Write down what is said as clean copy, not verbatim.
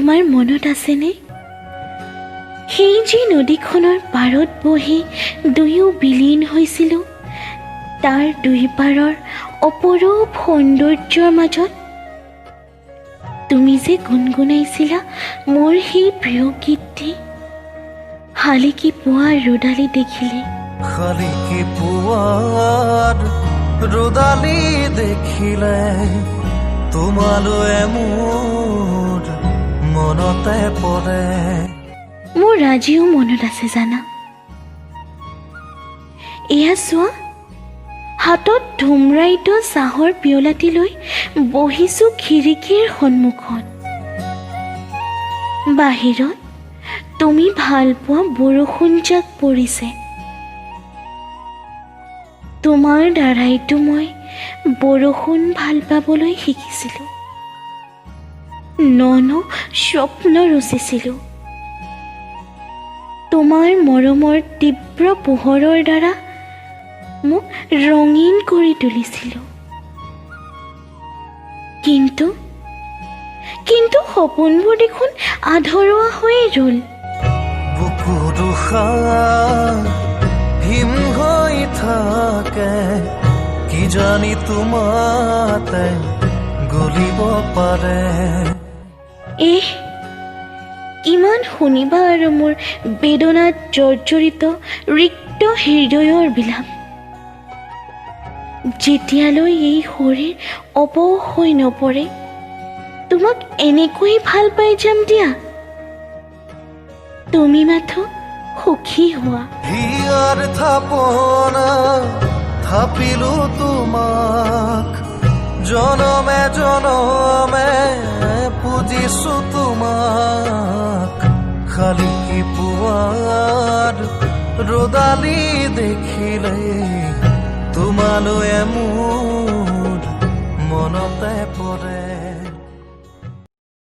তোমাৰ মনত আছেনে সেই যে নদীখনৰ পাৰত বহি দুয়ো বিলীন হৈছিলোঁ তাৰ দুই পাৰৰ অপৰূপ সৌন্দৰ্যৰ মাজত? তুমি যে গুণগুণাইছিলা মোৰ সেই প্ৰিয় গীতটি, শালিকি পুৱা ৰ'দালি দেখিলে। শালিকি পুৱাৰ ৰ'দালি দেখিলে তোমালৈ মোৰ মনতে পৰে। মোৰ আজিও মনত আছে জানা। এয়া চোৱা, হাতত ধুমৰাইত চাহৰ পিয়লাটি লৈ বহিছো খিৰিকীৰ সন্মুখত। বাহিৰত তুমি ভাল পোৱা বৰষুণজাক পৰিছে। তোমাৰ দ্বাৰাইতো মই বৰষুণ ভাল পাবলৈ শিকিছিলোঁ, ন ন স্বপ্ন ৰচিছিলোঁ। তোমাৰ মৰমৰ তীব্ৰ পোহৰৰ দ্বাৰা মোক ৰঙীন কৰি তুলিছিলোঁ। কিন্তু কিন্তু সপোনবোৰ দেখোন আধৰুৱা হৈয়ে ৰ'ল। বুকুত হিম হৈ থাকে, কিজানি তোমাতে গলিব পাৰে। এহ, কিমান শুনিবা আৰু মোৰ বেদনাত জৰ্জৰিত ৰিক্ত হৃদয়ৰ বিলাপ। যেতিয়ালৈ এই শৰীৰ অৱশ হৈ নপৰে, তোমাক এনেকৈয়ে ভাল পাই যাম দিয়া। তুমি মাথো সুখী হোৱা। হিয়াৰ থাপনা থাপিলো তোমাক, জনমে জনমে পুজিছো তোমাক। শালিকি পুৱাৰ ৰ'দালি দেখিলে তোমালৈ মোৰ মনতে পৰে।